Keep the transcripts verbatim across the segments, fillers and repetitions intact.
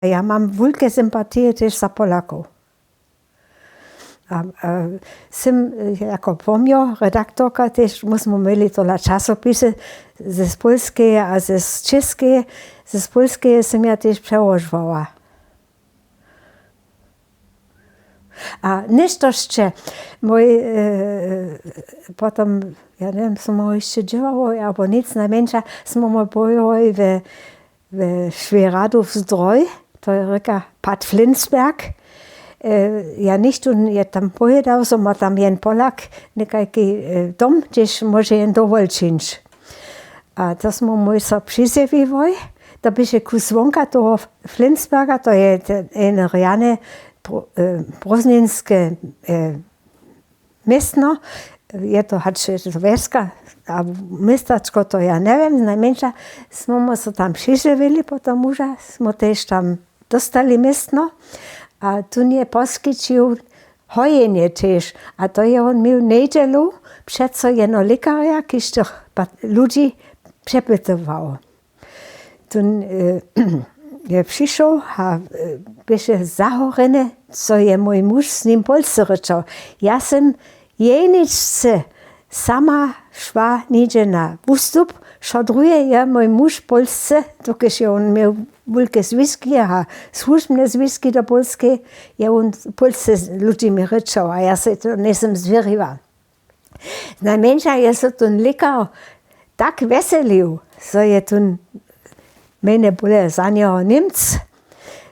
Ja mam wulke sympatije tež za Polakow. A sym jako pomjo redaktorka tež, my smy měli tola časopisy z polskeje a z českeje. Z polskeje sym ja tež přełožowała. A něšto sće mój potom, ja njewěm, smy hišće dźěłałoj abo nic, najmjeńša smy mój pojołoj we we šwěradów zdroj, to je rěka pad Flinsberg. Ja nichtó je tam powědał, zo ma tam jen Polak někajki dom, hdźež móže jen dowol čińć. A to smy mój so přizjewiłoj. To běše kus zwonka toho Flinsberga, to je ene rjane prózdninske městno. Je to hač je to wjeska a městačko, to ja njewěm, najmjeńša smy my so tam přižewili potom muža, smy tež tam dóstali městno. A tón je poskićił hojenje tež, a to je wón měł njedźelu přeco jeno lěkarja, kiž tych ludźi přepytował. Tón je přišoł a běše zahorjene, zo je mój muž z nim polsce rěčał. Ja sym jeničce sama šła něhdźe na wustup, wšo druhe je mój muž w polsce, dokelž je wón měł wulke zwiski a słužbne zwiski do polskeje, je wón w polsce z ludźimi rěčał a ja sej to njejsym zwěriła. Najmjeńša je so tón lěkar tak wjeselił, zo je tón, mjenje bóle za njeho Němc,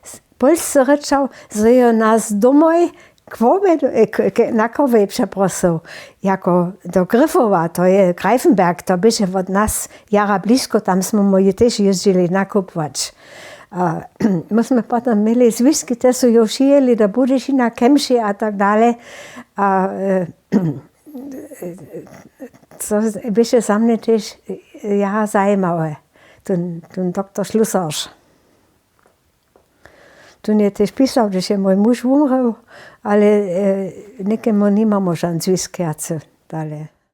w polsce rěčał, zo je nas domoj na kowjej přeprosył, jako do Gryfowa, to je Greifenberg, to běše wot nas jara blisko, tam smy mój tež jězdźili nakupować. A my smy potom měli zwiski, te su jo přijěli do Budyšina, Kemši a tak dale. A to běše za mnje tež jara zajimawe, tón doktor Šlusarš. Tón je tež pisał, hdźež je mój muž wumrěł, ale někemu nimamo žan zwisk wjace dale.